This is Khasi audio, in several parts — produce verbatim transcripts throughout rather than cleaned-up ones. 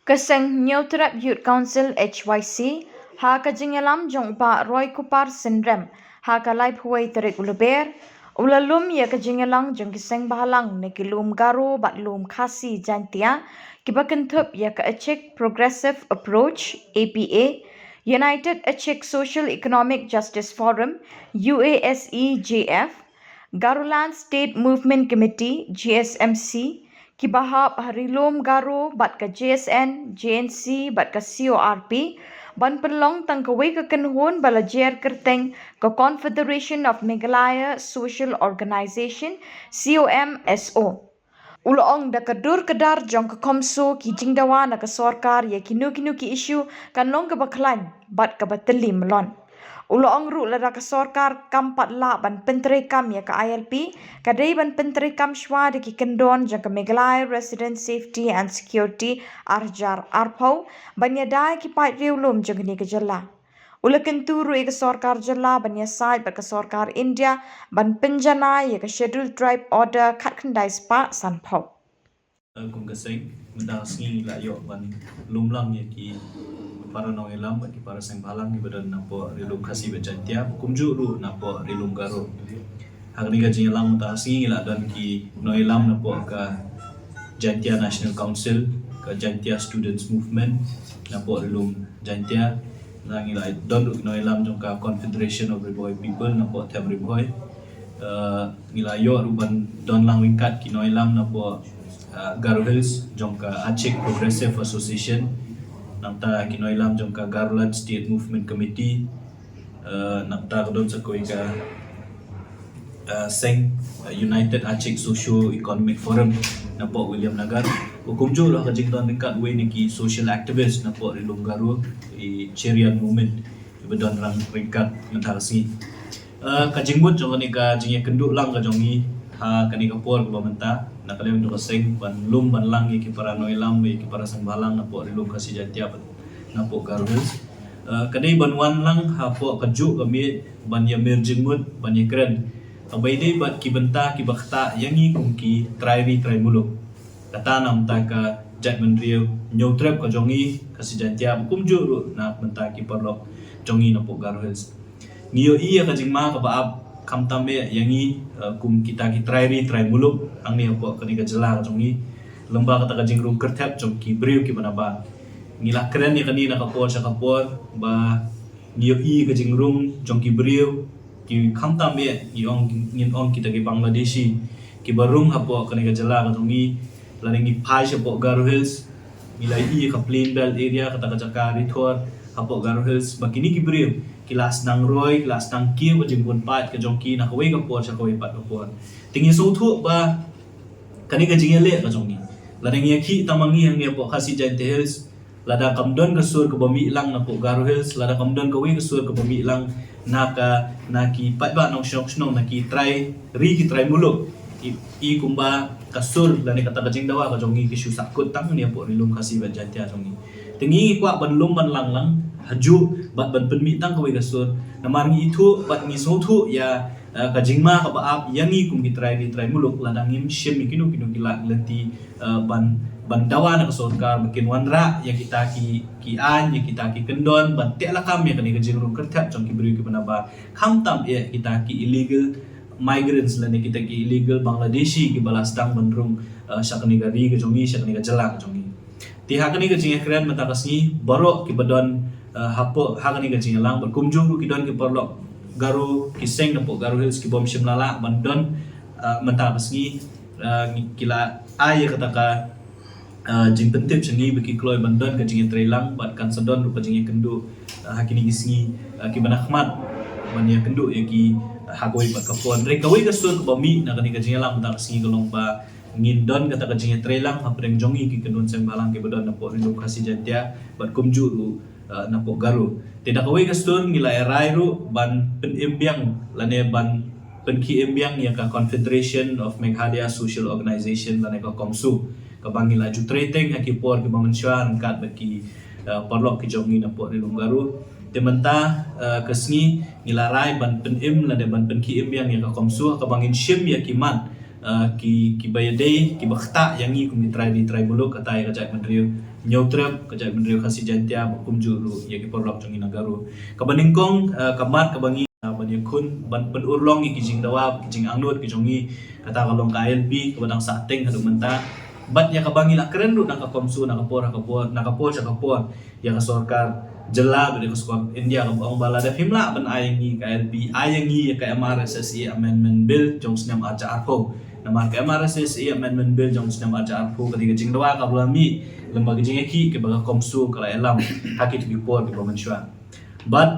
Ka seng Hynñiewtrep Youth Council H Y C, ha ka jingïalam jong u Bah Roy Kupar Synrem, ha ka laiphew wei tarik u Lber, u la lum ïa ka jingïalang jong ki seng bhalang ne ki lum Garo bad lum Khasi Jaintia, kiba kynthup ïa ka Achik Progressive Approach, A P A, United Achik Social Economic Justice Forum, U A S E J F, Garoland State Movement Committee, G S M C, kiba hap ha Ri Lum Garo bad ka J S N, J N C bad ka C O R P, ban pynlong tang kawei ka kynhun ba la jer kyrteng ka Confederation of Meghalaya Social Organisation, C O M S O. U la ong da ka dur ka dar jong ka CoMSO, ki jingdawa na ka sorkar ïa kino kino ki issue kan long kaba khlaiñ bad kaba tylli mlien. U la ong ruh lada ka sorkar kam pat lah ban pyntreikam ïa ka I L P, ka dei ban pyntreikam shuwa da ki kyndon jong ka Meghalaya Resident Safety and Security ar hajar arphew, ban ïada ïa ki paid riewlum jong kane ka jylla. U la kyntu ruh ïa ka sorkar jylla ban ïasaid bad ka sorkar India ban pynjanai ïa ka Scheduled Tribe Order khatkhyndai spah sanphew. Kum ka seng, mynta ka sngi ngi la ïoh ban lum lang ïa ki para nongïalam bad ki para seng bhalang kiba don napoh Ri Lum Khasi bad Jaintia, kumjuh ruh napoh Ri Lum Garo. Ha kane ka jingïalang mynta ka sngi ngi la don ki nongïalam napoh ka Jaintia National Council, ka Jaintia Students Movement napoh Ri Lum Jaintia, la ngi la don ruh ki nongïalam jong ka Confederation of Ri Bhoi People napoh Them Ri Bhoi. Eh, ngi la ïoh ruh ban don lang ryngkat ki nongïalam napoh, eh, Garo Hills jong ka Achik Progressive Association, nangta ki nongïalam jong ka Garoland State Movement Committee, eh, nangta ka don sa kawei ka, eh, seng, eh, United Achik Socio Economic Forum napoh Williamnagar. Kumjuh ruh ka jingdon ryngkat wei na ki social activist napoh Ri Lum Garo, i Cherian Momin, kiba don lang ryngkat mynta ka sngi. Eh, ka jingmut jong kane ka jingïakynduh lang ka jong ngi ha kane ka por kaba mynta, na ka liang jong ka seng ban lum ban lang ïa ki para nongïalam, ïa ki para seng bhalang napoh Ri Lum Khasi Jaintia bad napoh Garo Hills. Eh, ka dei ban wan lang hapoh kajuh ka miej ban ïamir jingmut, ban ïakren kaba ïadei bad ki bynta kiba ktah ïa ngi kum ki trai ri trai muluk. Kata na bynta ka jaitbynriew Hynñiewtrep ka jong ngi, Khasi Jaintia, kumjuh ruh na bynta ki paralok jong ngi napoh Garo Hills. Ngi ïohi ïa ka jingma kaba ap, khamtam eh ïa ngi, eh, kum kita ki trai ri trai muluk hangne hapoh kane ka jylla ka jong ngi, lyngba kata ka jingrung kyrthep jong ki briew kiba nabar. Ngi la kren ïa kane na ka por sha ka por ba ngi ïohi ka jingrung jong ki briew, ki khamtam eh, ngi ong, ngin ong kita ki Bangladeshi, kiba rung hapoh kane ka jylla ka jong ngi, lane ngi phai shapoh Garo Hills, ngi la ïohi ka plain belt area, kata ka jaka ri thor hapoh Garo Hills, ba kine ki briew ki la sdang roi, ki la sdang kiew ka jingbun paid ka jong ki na kawei ka por sha kawei pat ka por. Te ngi sngewthuh ba kane ka jingïaleh ka jong ngi, lada ngi ïakhih tang ma ngi hangne hapoh Khasi Jaintia Hills, lada kam don ka sur kaba mih lang napoh Garo Hills, lada kam don kawei ka sur kaba mih lang na ka, na ki paidbah nongshong shnong, na ki trai ri ki trai muluk, i, i kumba ka sur lane kata ka jingdawa ka jong ngi ki shu sahkut tang hangne hapoh Ri Lum Khasi bad Jaintia jong ngi. Te ngi kwah ban lum ban lang lang hajuh bad ban pynmih tang kawei ka sur, namar ngi ithuh bad ngi sngewthuh ïa, eh, ka jingma kaba ap ïa ngi kum ki trai ri trai muluk lada ngim shim ïa kino kino ki lad lynti, eh, ban, ban dawa na ka sorkar ba kin wanrah ïa kita ki, ki aiñ, ïa kita ki kyndon ban teh lakam ïa kane ka jingrung kyrthep jong ki briew kiba nabar, khamtam eh kita ki illegal migrants lane kita ki illegal Bangladeshi kiba la sdang ban rung, eh, sha kane ka ri ka jong ngi, sha kane ka jylla ka jong ngi. Te ha kane ka jingïakren mynta ka sngi, baroh kiba don, eh, hapoh, ha kane ka jingïalang, bad kumjuh ruh ki don ki paralok Garo, ki seng napoh Garo Hills kibym shym la lah ban don, eh, mynta ka sngi, eh, ngi, ki la ai ïa kata ka, eh, jingpyntip sha ngi ba ki kloi ban don ka jingïatreilang bad kan sa don ruh ka jingïakynduh, eh, ha kine ki sngi, eh, kiba na khmat ban ïakynduh ïa ki, eh, ha kawei pat ka por. Hynrei kawei ka sur kaba mih na kane ka jingïalang mynta ka sngi ka long ba ngin don kata ka jingïatreilang hapdeng jong ngi ki kynhun seng bhalang kiba don napoh Ri Lum Khasi Jaintia bad kumjuh ruh, eh, napoh Garo. Te da kawei ka sur ngi la ïarai ruh ban pynim biang lane ban pynkhie im biang ïa ka Confederation of Meghalaya Social Organisation lane ka CoMSO, kaba ngi la ju trei teng ha ki por kiba mynshuwa ryngkat bad ki, eh, paralok ki jong ngi napoh Ri Lum Garo. Te mynta, eh, ka sngi ngi la rai ban pynim lane ban pynkhie im biang ïa ka CoMSO, kaba ngin shim ïa ki mat, eh, ki, kiba ïadei, kiba ktah ïa ngi kum ki trai ri trai muluk, kata ïa ka jaitbynriew Hynñiew Trep, ka jaitbynriew Khasi Jaintia, bad kumjuh ruh ïa ki paralok jong ngi na Garo. Kaba nyngkong, eh, ka mat kaba ngi, eh, ban ïakhun, ban pynurlong ïa ki jingdawa, ki jingangnud ki jong ngi, kata ka long ka I L P, kaba dang sahteng haduh mynta. Bad ïa kaba ngi la kren ruh na ka CoMSO, na ka por, ha ka por, na ka por, sha ka por. Ïa ka sorkar jylla bad ïa ka sorkar India kaba ong ba lada phim lah ban ai ïa ngi ka I L P, ai ïa ngi ïa ka M R S S A Amendment Bill jong snem arhajar arphew. Namar ka M R S S A Amendment Bill jong snem arhajar arphew ka dei ka jingdawa kaba la mih lem bad ka jingïakhih kaba ka CoMSO ka la ïalam ha kito ki por kiba mynshuwa. Bad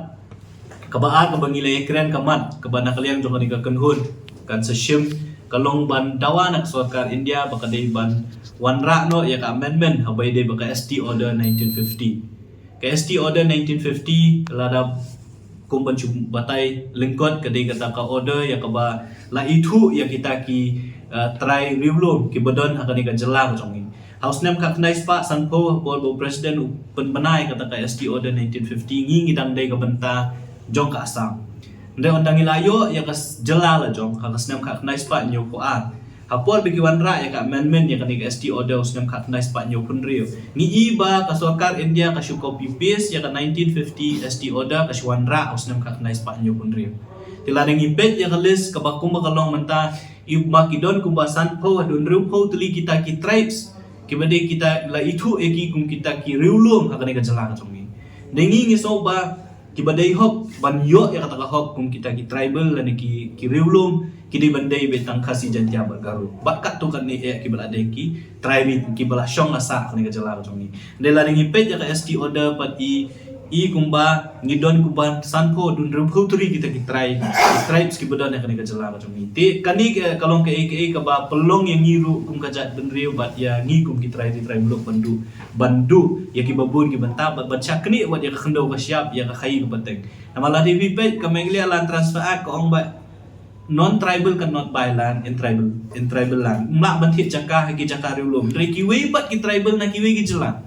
kaba ar kaba ngi la ïakren ka mat kaba na ka liang jong kane ka kynhun kan sa shim ka long ban dawa na ka sorkar India ba ka dei ban wanrah noh ïa ka amendment haba ïadei bad ka S T Order nineteen fifty. Ka S T Order nineteen fifty lada kum ban shu batai lyngkot ka dei kata ka order ïa kaba la ithuh ïa kita ki, eh, trai riewlum kiba don ha kane ka jylla ka jong ngi. Ha u snem khatkhyndai spah sanphew ha por ba u president u pynbna ïa kata ka S T Order nineteen fifty ngi ngi dang dei ka bynta jong ka Assam. Hynrei ynda ngi la ïoh ïa ka s-, jylla la jong ha ka snem khatkhyndai spah hynñiewphew ar. Ha por ba ki wanrah ïa ka amendment ïa kane ka S T Order u snem khatkhyndai spah hynñiewphew hynriew. Ngi i ba ka sorkar India ka shu copy paste ïa ka nineteen fifty S T Order ka shu wanrah u snem khatkhyndai spah hynñiewphew hynriew. Te lada ngi peit ïa ka list kaba kumba ka long mynta, i ba ki don kumba sanphew haduh hynriewphew tylli kita ki tribes kiba dei kita la ithuh ïa ki kum kita ki riewlum ha kane ka jylla ka jong ngi. Dei ngi ngi sngew ba kiba dei hok ban ïoh ïa kata ka hok kum kita ki tribal lane ki, ki riewlum ki dei ban dei beit tang Khasi, Jaintia bad Garo. Bad katto katne eh kiba la dei ki tribe kiba la shong la sah ha kane ka jylla ka jong ngi. Dei lada ngi peit ïa ka S T Order pat i, i kumba ngi don kumba sanphew haduh hynriewphew tylli kita ki tribe, ki tribes kiba don ha kane ka jylla ka jong ngi. Te kane ka, ka long kaei kaei kaba pynlong ïa ngi ruh kum ka jaitbynriew bad ïa ngi kum ki trai ri trai muluk ban duh, ban duh ïa kiba bun ki bynta bad ban shaknieh wat ïa ka khyndew ka shyiap ïa ka khaïi ka pateng. Namar lada phi peit ka Meghalaya Land Transfer Act ka ong ba non-tribal cannot buy land in tribal, in tribal land. Ym lah ban thied jaka ha ki jaka riewlum. Hynrei kiwei pat ki tribal na kiwei ki jylla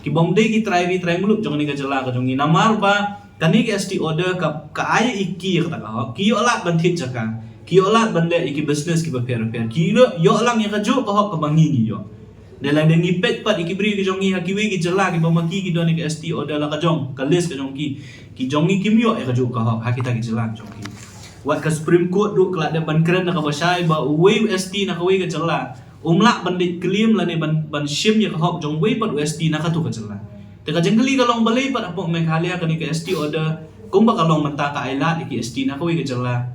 kibym dei ki trai ri trai muluk jong kane ka jylla ka jong ngi. Namar ba kane ka S T Order ka, ka ai ïa ki ïa kata ka hok. Ki ïoh lad ban thied jaka, ki ïoh lad ban leh ïa ki business kiba pher pher, ki ïoh, ïoh lang ïa kajuh ka hok kaba ngi ngi ïoh. Dei lada ngi peit pat ïa ki briew ki jong ngi ha kiwei ki jylla kiba ma ki ki don ïa ka S T Order la ka jong, ka list ka jong ki, ki jong ngi kim ïoh ïa kajuh ka hok ha kita ki jylla ki jong ki. Wat ka Supreme Court ruh ka la dep ban kren da kaba shai ba uwei u S T na kawei ka jylla um lah ban leit claim lane ban, ban shim ïa ka hok jong uwei pat u S T na kato ka jylla. Te ka jingkylli ka long balei pat hapoh Meghalaya kane ka S T Order kumba ka long mynta ka ai lad ïa ki S T na kawei ka jylla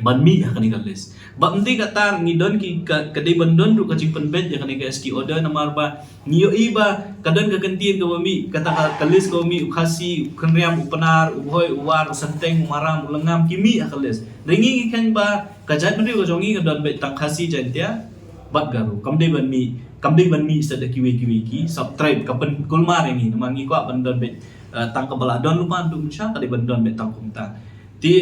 ban mih ha kane ka list. Bad ym dei kata ngi don ki ka, ka dei ban don ruh ka jingpynbeit ïa kane ka S T Order namar ba ngi ïohi ba ka don ka kyntien kaba mih, kata ka, ka list kaba mih, u Khasi, u Khynriam, u Pnar, u Bhoi, u War, u Synteng, u Maram, u Lyngngam, ki mih ha ka list. Hynrei ngi ngi khein ba ka jaitbynriew ka jong ngi ka don beit tang Khasi, Jaintia bad Garo. Kam dei ban mih, kam dei ban mih sa da kiwei kiwei ki sub-tribe, ka pynkulmar ïa ngi namar ngi kwah ban don beit, eh, tang kaba la don lypa haduh mynshwa ka dei ban don beit tang kumta. Te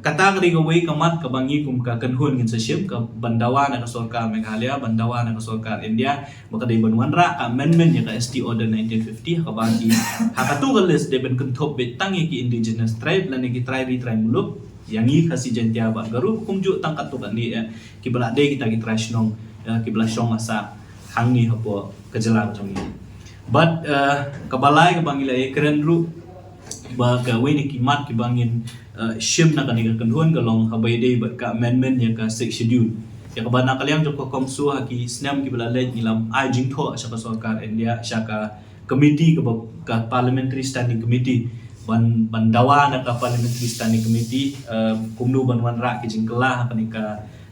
kata ka dei kawei ka mat kaba ngi kum ka kynhun ngin sa shim, ka ban dawa na ka sorkar Meghalaya, ban dawa na ka sorkar India ba ka dei ban wanrah ka amendment ïa ka S T Order nineteen fifty ha kaba ki ha kato ka list dei ban kynthup beit tang ïa ki indigenous tribe lane ki trai ri trai muluk, ïa ngi Khasi, Jaintia bad Garo, kumjuh tang katto katne eh kiba la dei kita ki trai shnong, eh, kiba la shong la sah hangne hapoh ka jylla ka jong ngi. Bad, eh, kaba lai kaba ngi la ïakren ruh ba kawei na ki mat kiba ngin, eh, shim na kane ka kynhun ka long haba ïadei bad ka amendment ïa ka Sixth Schedule. Ïa kaba na ka liang jong ka CoMSO ha ki snem kiba la leit ngi la ai jingthoh sha ka sorkar India, sha ka committee kaba, ka Parliamentary Standing Committee ban, ban dawa na ka Parliamentary Standing Committee, eh, kumno ban wanrah ki jingkylla ha kane ka,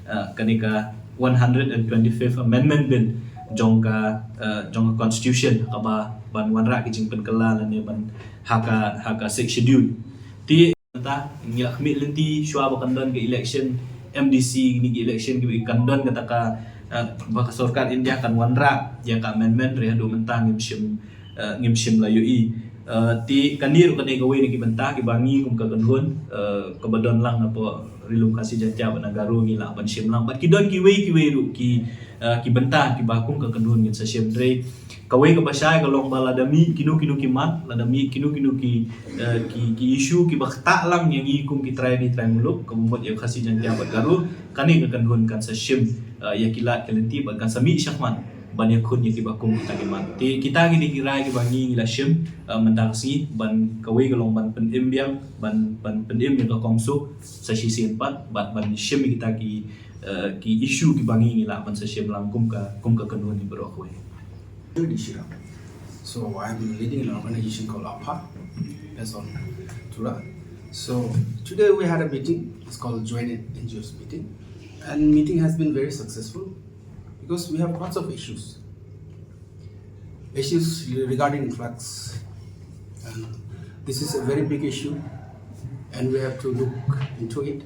eh, kane ka one hundred and twenty-fifth Amendment Bill jong ka, eh, jong ka Constitution kaba ban wanrah ki jingpynkylla lane ban ha ka, ha ka Sixth Schedule. Te mynta ngi la khmih lynti shuwa ba kan don ka election M D C, kine ki election kiba kan don kata ka, eh, ba ka sorkar India kan wanrah ïa ka amendment, hynrei haduh mynta ngim shim, eh, ngim shim la ïohi. Eh, te kane ruh ka dei kawei na ki bynta kiba ngi kum ka kynhun, eh, kaba don lang na poh Ri Lum Khasi Jaintia bad na Garo ngi lah ban shim lang. Bad ki don kiwei kiwei ruh ki, eh, ki bynta kiba kum ka kynhun ngin sa shim, hynrei kawei kaba shai ka long ba lada mih kino kino ki mat, lada mih kino kino ki, eh, ki, ki issue kiba ktah lang ïa ngi kum ki trai ri trai muluk, kaba mut ïa Khasi, Jaintia bad Garo, kane ka kynhun kan sa shim, eh, ïa ki lad ki lynti bad kan sa mih shakhmat ban ïakhun ïa kiba kum kita ki mat. Te kita ki dei ki rai kiba ngi ngi la shim, eh, mynta ka sngi, ban kawei ka long ban pynim biang, ban, ban pynim ïa ka CoMSO sa shisien pat, bad ban shim ïa kita ki, eh, ki issue kiba ngi ngi lah ban sa shim lang kum ka, kum ka kynhun baroh kawei. Dishira. So I'm leading an organization called APHA, based on Tura. So today we had a meeting. It's called Joint N G Os meeting, and meeting has been very successful because we have lots of issues. Issues regarding drugs, and this is a very big issue, and we have to look into it.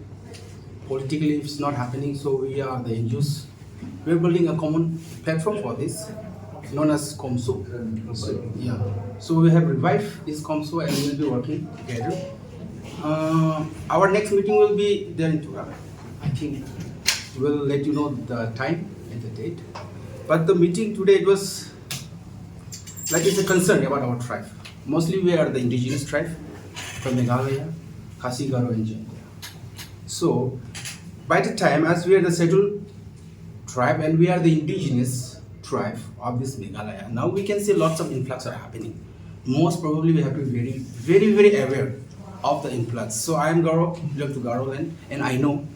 Politically, it's not happening, so we are the N G Os. We're building a common platform for this, known as CoMSO. Yeah. So we have revived this CoMSO and we'll be working together. Uh, our next meeting will be there in Tura. I think we'll let you know the time and the date. But the meeting today, it was like, it's a concern about our tribe. Mostly we are the indigenous tribe from Meghalaya, Khasi, Garo and Jaintia. So by the time, as we are the scheduled tribe and we are the indigenous tribe of this Meghalaya, now we can see lots of influx are happening. Most probably we have to be very, very, very aware of the influx. So I am Garo, belong to Garo land, and I know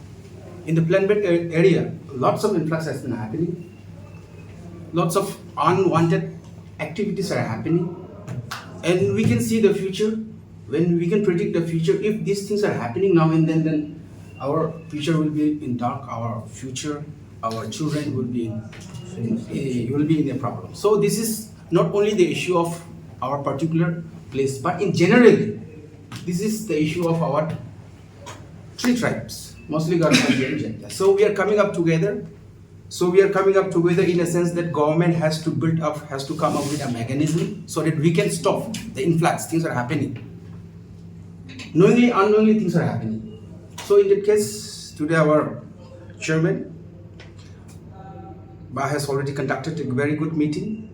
in the Plainbait a- area, lots of influx has been happening. Lots of unwanted activities are happening, and we can see the future. When we can predict the future, if these things are happening now and then, then our future will be in dark. Our future, our children will be in, in, eh, will be in a problem. So this is not only the issue of our particular place, but in generally, this is the issue of our three tribes, mostly Garo, Khasi and Jaintia. So we are coming up together. So we are coming up together in a sense that government has to build up, has to come up with a mechanism so that we can stop the influx. Things are happening. Knowingly, unknowingly, things are happening. So in that case, today our chairman, Bah, has already conducted a very good meeting.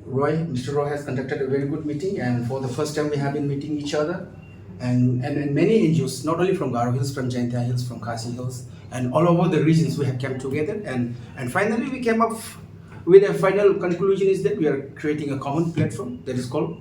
Roy, Mister Roy has conducted a very good meeting, and for the first time we have been meeting each other. And, and, and many N G Os, not only from Garo Hills, from Jaintia Hills, from Khasi Hills, and all over the regions we have come together. And, and finally we came up with a final conclusion is that we are creating a common platform that is called